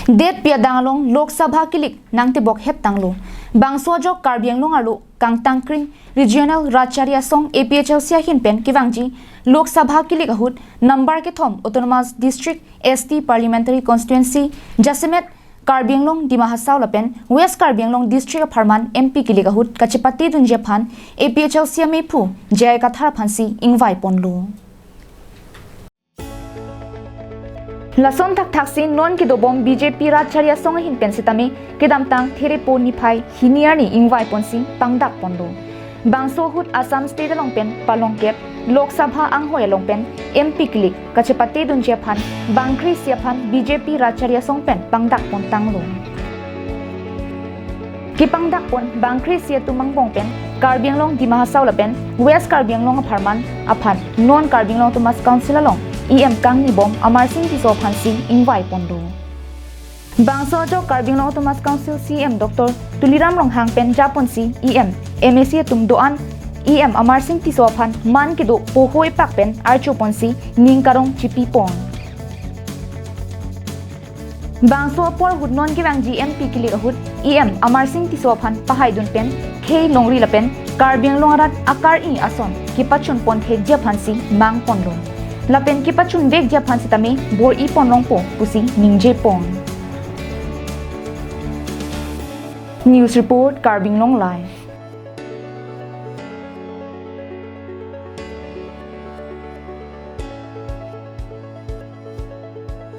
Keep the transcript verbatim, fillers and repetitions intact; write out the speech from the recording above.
Detpi adang along Lok Sabha kilik nangtebok hep tanglo. Bangso ajok Karbi Anglong arlo kangtangkring Regional Rajchari Asong A P H L C ahin pen kevangji Lok Sabha kilik ahut number kethom Autonomous District S T Parliamentary Constituency jasemet Karbi Anglong Dima Hasao lapen West Karbi Anglong District apharman M P kilik ahut kachepate dunji aphan A P H L C amephu J I Kathar aphansi ingvai ponlo. Lason thakthaksi non kedobom B J P Rajchari Asong ahin pen sitame kedamtang Therepo niphai hini arni ingvai ponsi pangdak ponlo. Bangso ahut Assam State along pen palongkep Lok Sabha anghoi along pen M P kilik kachepate dunji aphan bangkre isi aphan B J P Rajchari Asong pen pangdak pon tanglo. Kepangdak pon bangkre isi atum angbong pen Karbi Anglong Dima Hasao lapen West Karbi Anglong apharman aphan non Karbi Anglong Autonomous Council along E M kangnibom Amarsing Tisso aphansi ingvai ponlo. Bangso ajok Karbi Anglong Autonomous Council C E M Doctor Tuliram Ronghang pen japonsi E M, M A C atum do-an E M Amarsing Tisso aphan man kedo poho epak pen archo ponsi ning karong chipi pon. Bangso apor ahut non kevangji M P kilik ahut E M Amarsing Tisso aphan pahaidun pen khei longri lapen Karbi Anglong arat akar-i ason kepachun pon thekji aphansi mang ponlo. Lapen kepachun vekji aphan sitame bor-i pon longpo pusi ningje pon. News report, Karbi Anglong Live.